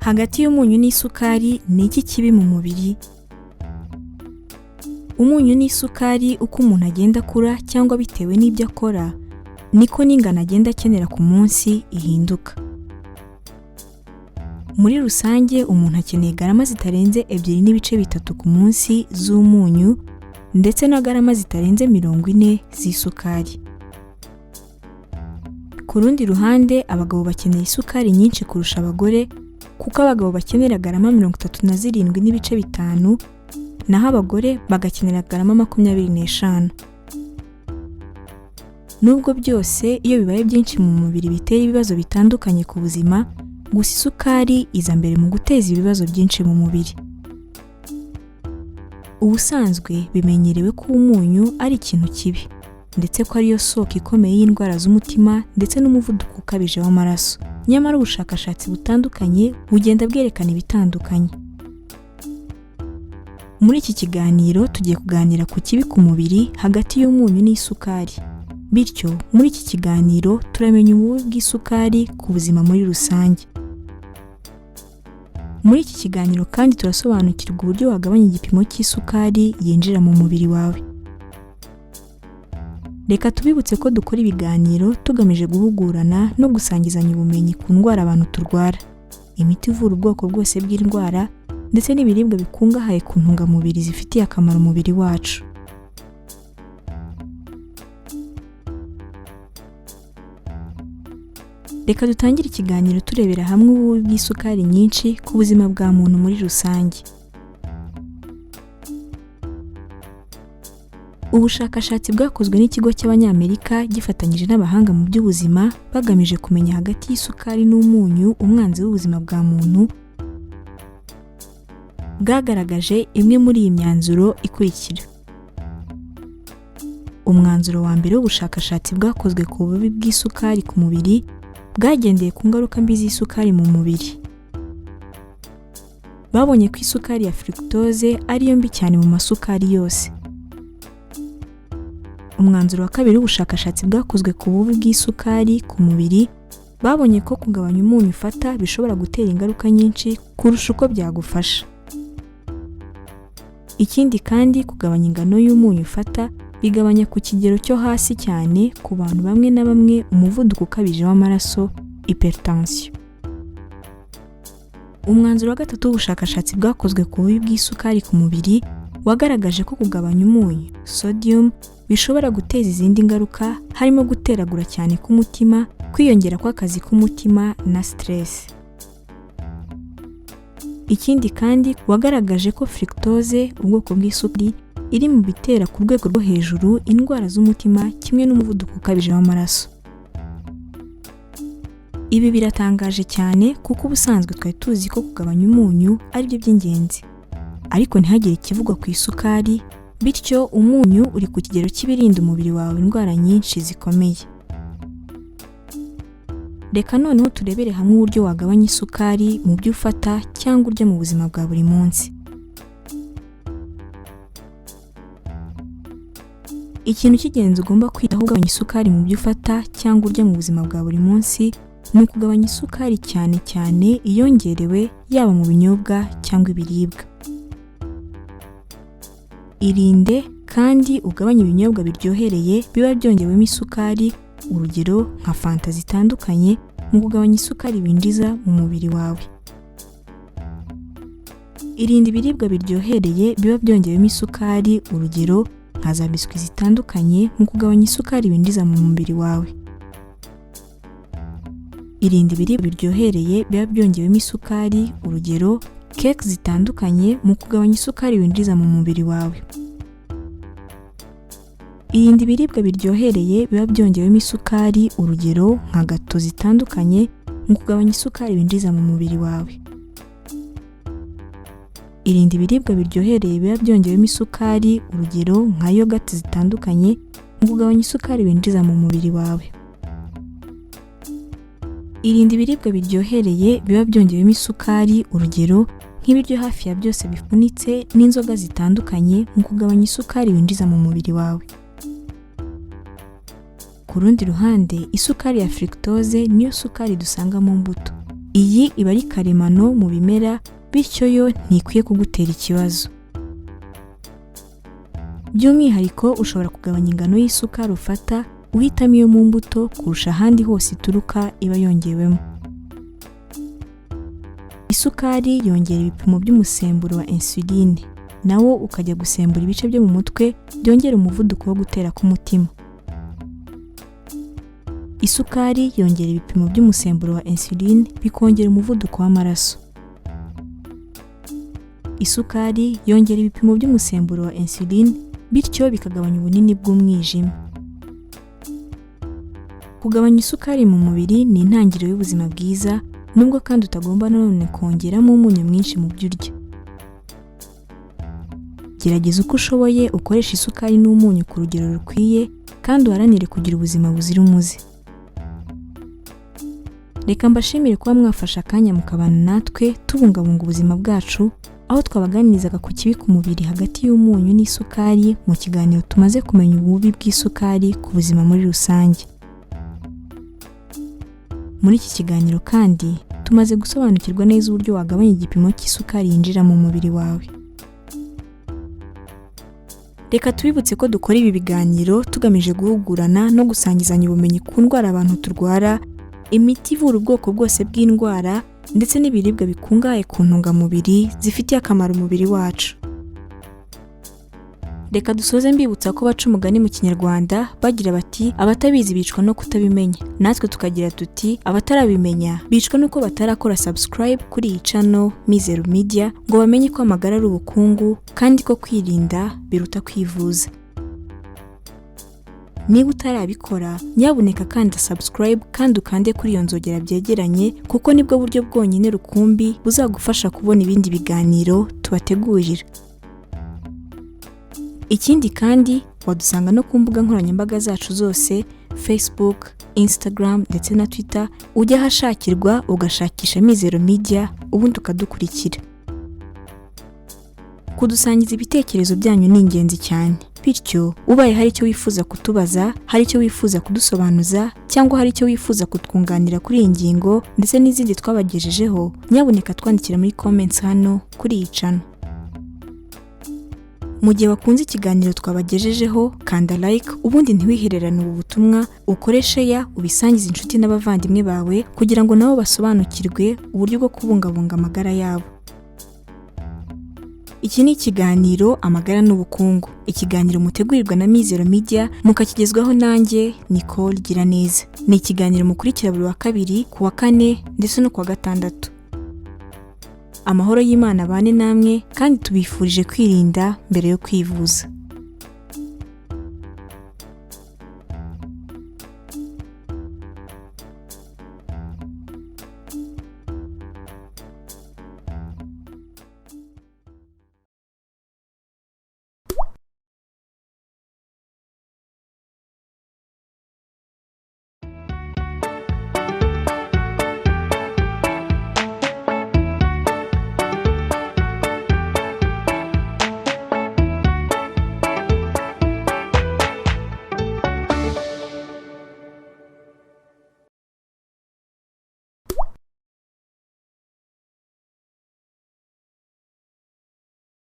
Hagati y'umunyu n'isukari ni iki kibi mu mubiri? Umunyu n'isukari, uko umuntu agenda akura cyangwa bitewe n'ibyo akora, niko n'ingano agenda akenera ku munsi ihinduka. Muri rusange, umuntu akeneye garama zitarenze 2.3 ku munsi z'umunyu ndetse na garama zitarenze 40 z'isukari. Ku rundi ruhande, abagabo bakeneye isukari nyinshi kurusha abagore, kuko abagabo bakenera garama 37.5, naho abagore bagakenera garama 25. Nubwo byose iyo bibaye byinshi mu mubiri bitera ibibazo bitandukanye ku buzima, gusa isukari iza mbere mu guteza ibibazo byinshi mu mubiri. Ubusanzwe bimenyerewe ko umunyu ari ikintu kibi, ndetse ko ariyo soko ikomeye y'indwara z'umutima ndetse n'umuvuduko ukabije w'amaraso. Nyamara ubushakashatsi butandukanye bugenda bwerekana ibitandukanye. Muri iki kiganiro tugiye kuganira ku kibi ku mubiri hagati y'umunyu n'isukari. Bityo muri iki kiganiro turamenya ububi bw'isukari ku buzima muri rusange. Muri iki kiganiro kandi turasobanukirwa uburyo wagabanya igipimo cy'isukari yinjira mu mubiri wawe. Reka tubibutse ko dukora ibiganiro tugamije guhugurana no gusangizanya ubumenyi ku ndwara abantu turwara, imiti ivura ubwoko bwose bw'indwara, ndetse n'ibiribwa bikungahaye ku ntungamubiri zifitiye akamaro umubiri wacu. Reka dutangire ikiganiro turebera hamwe ububi bw'isukari nyinshi ku buzima bwa muntu muri rusange. Ubushakashatsi bwakozwe n'ikigo cy'Abanyamerika gifatanyije n'abahanga mu by'ubuzima bagamije kumenya hagati y'isukari n'umunyu umwanzi w'ubuzima bwa muntu, bwagaragaje imwe muri iyi myanzuro ikurikira. Umwanzuro wa mbere w'ubushakashatsi bwakozwe ku bubi bw'isukari ku mubiri bwagendeye ku ngaruka mbi z'isukari mu mubiri. Babonye ko isukari ya fructose ariyo mbi cyane mu masukari yose. Umwanzuro wa kabiri w'ubushakashatsi bwakozwe ku bubi bw'isukari ku mubiri, babonye ko kugabanya umunyu ufata bishobora gutera ingaruka nyinshi kurusha uko byagufasha. Ikindi kandi, kugabanya ingano y'umunyu ufata bigabanya ku kigero cyo hasi cyane ku bantu bamwe na bamwe umuvuduko ukabije w'amaraso, hypertension. Umwanzuro wa gatatu w'ubushakashatsi bwakozwe ku bubi bw'isukari ku mubiri wagaragaje ko kugabanya umunyu, sodium, bishobora guteza izindi ngaruka, harimo guteragura cyane k'umutima, kwiyongera kw'akazi k'umutima na stress. Ikindi kandi, wagaragaje ko fructose, ubwoko bw'isukari, iri mu bitera ku rwego rwo hejuru indwara z'umutima kimwe n'umuvuduko ukabije w'amaraso. Ibi biratangaje cyane, kuko ubusanzwe twari tuzi ko kugabanya umunyu ari byo by'ingenzi, ariko ntihagire ikivugwa ku isukari. Bityo umunyu uri ku kigero cy'ibirinda umubiri wawe indwara nyinshi zikomeye. Reka noneho turebere hamwe uburyo wagabanya isukari mu byo ufata cyangwa urya mu buzima bwa buri munsi. Ikintu cy'ingenzi ugomba kwitaho ugabanya isukari mu byo ufata cyangwa urya mu buzima bwa buri munsi ni ukugabanya isukari, cyane cyane iyongerewe, yaba mu binyobwa cyangwa ibiribwa. Irinde kandi ugabanye ibinyobwa biryohereye biba byongewemo isukari, urugero nka fanta zitandukanye, mu kugabanya isukari winjiza mu mubiri wawe. Irinde ibiribwa biryohereye biba byongewemo isukari, urugero nka za biswi zitandukanye, mu kugabanya isukari winjiza mu mubiri wawe. Irinde ibiribwa biryohereye biba byongewemo isukari, urugero keke zitandukanye, mu kugabanya isukari winjiza mu mubiri wawe. Irinde ibiribwa biryohereye biba byongewemo isukari, urugero nka gato zitandukanye, mu kugabanya isukari winjiza mu mubiri wawe. Irinde ibiribwa biryohereye biba byongewemo isukari, urugero nka yogati zitandukanye, mu kugabanya isukari winjiza mu mubiri wawe. Irinde ibiribwa biryohereye biba byongewemo isukari, urugero nk'ibiryo hafi ya byose bifunitse n'inzoga zitandukanye, mu kugabanya isukari winjiza mu mubiri wawe. Ku rundi ruhande, isukari ya fructose niyo sukari dusanga mu mbuto. Iyi iba ari karemano mu bimera, bityo yo ntikwiye kugutera ikibazo. By'umwihariko, ushobora kugabanya ingano y'isukari ufata uhitamo iyo mu mbuto kurusha ahandi hose ituruka iba yongewemo. Isukari yongera ibipimo by'umusemburo wa insuline, nawo ukajya gusembura ibice byo mu mutwe byongera umuvuduko wo gutera k'umutima. Isukari yongera ibipimo by'umusemburo wa insuline, bikongera umuvuduko w'amaraso. Isukari yongera ibipimo by'umusemburo wa insuline, bityo bikagabanya ubunini bw'umwijima. Kugabanya isukari mu mubiri ni intangiriro y'ubuzima bwiza, nubwo kandi utagomba nanone kongeramo umunyu mwinshi mu byo urya. Gerageza uko ushoboye ukoreshe isukari n'umunyu ku rugero rukwiye, kandi uharanire kugira ubuzima buzira umuze. Reka mbashimire kuba mwafashe akanya mukabana natwe tubungabunga ubuzima bwacu, aho twabaganirizaga ku kibi ku mubiri hagati y'umunyu n'isukari mu kiganiro tumaze kumenya ububi bw'isukari ku buzima muri rusange. Muri iki kiganiro kandi tumaze gusobanukirwa neza uburyo wagabanya igipimo cy'isukari yinjira mu mubiri wawe. Reka tubibutse ko dukora ibi biganiro tugamije guhugurana no gusangizanya ubumenyi ku ndwara abantu turwara, imiti ivura ubwoko bwose bw'indwara, ndetse n'ibiribwa bikungahaye ku ntungamubiri zifitiye akamaro umubiri wacu. Reka dusoze mbibutsa ko baca umugani mu Kinyarwanda bagira bati: "Abatabizi bicwa no kutabimenya." Natwe tukagira tuti: "Abatarabimenya bicwa nuko batarakora subscribe kuri iyi channel Mizero Media, ngo bamenye ko amagara ari ubukungu kandi ko kwirinda biruta kwivuza." Niba utarabikora, nyabuneka kanda subscribe kandi ukande kuri iyo nzogera byegeranye, kuko nibwo buryo bwonyine rukumbi buzagufasha kubona ibindi biganiro tubategurira. Ikindi kandi, wadusanga no ku mbuga nkoranyambaga zacu zose: Facebook, Instagram ndetse na Twitter. Ujya ahashakirwa ugashakisha Mizero Media, ubundi ukadukurikira. Kudusangiza ibitekerezo byanyu ni ingenzi cyane, bityo ubaye hari icyo wifuza kutubaza, hari icyo wifuza kudusobanuza, cyangwa hari icyo wifuza kutwunganira kuri iyi ngingo ndetse n'izindi twabagejejeho, nyabuneka twandikira muri comments hano kuri iyi channel. Mu gihe wakunze ikiganiro twabagejejeho, kanda like, ubundi ntiwihererane ubu butumwa, ukore share, ubisangize inshuti n'abavandimwe bawe kugira ngo nabo basobanukirwe uburyo bwo kubungabunga amagara yabo. Iki ni ikiganiro Amagara n'Ubukungu, ikiganiro mutegurirwa na Mizero Media, mukakigezwaho nanjye Nicole Giraneza. Ni ikiganiro mukurikira buri wa kabiri, ku wa kane ndetse no ku wa gatandatu. Amahoro y'Imana abane namwe, kandi tubifurije kwirinda mbere yo kwivuza.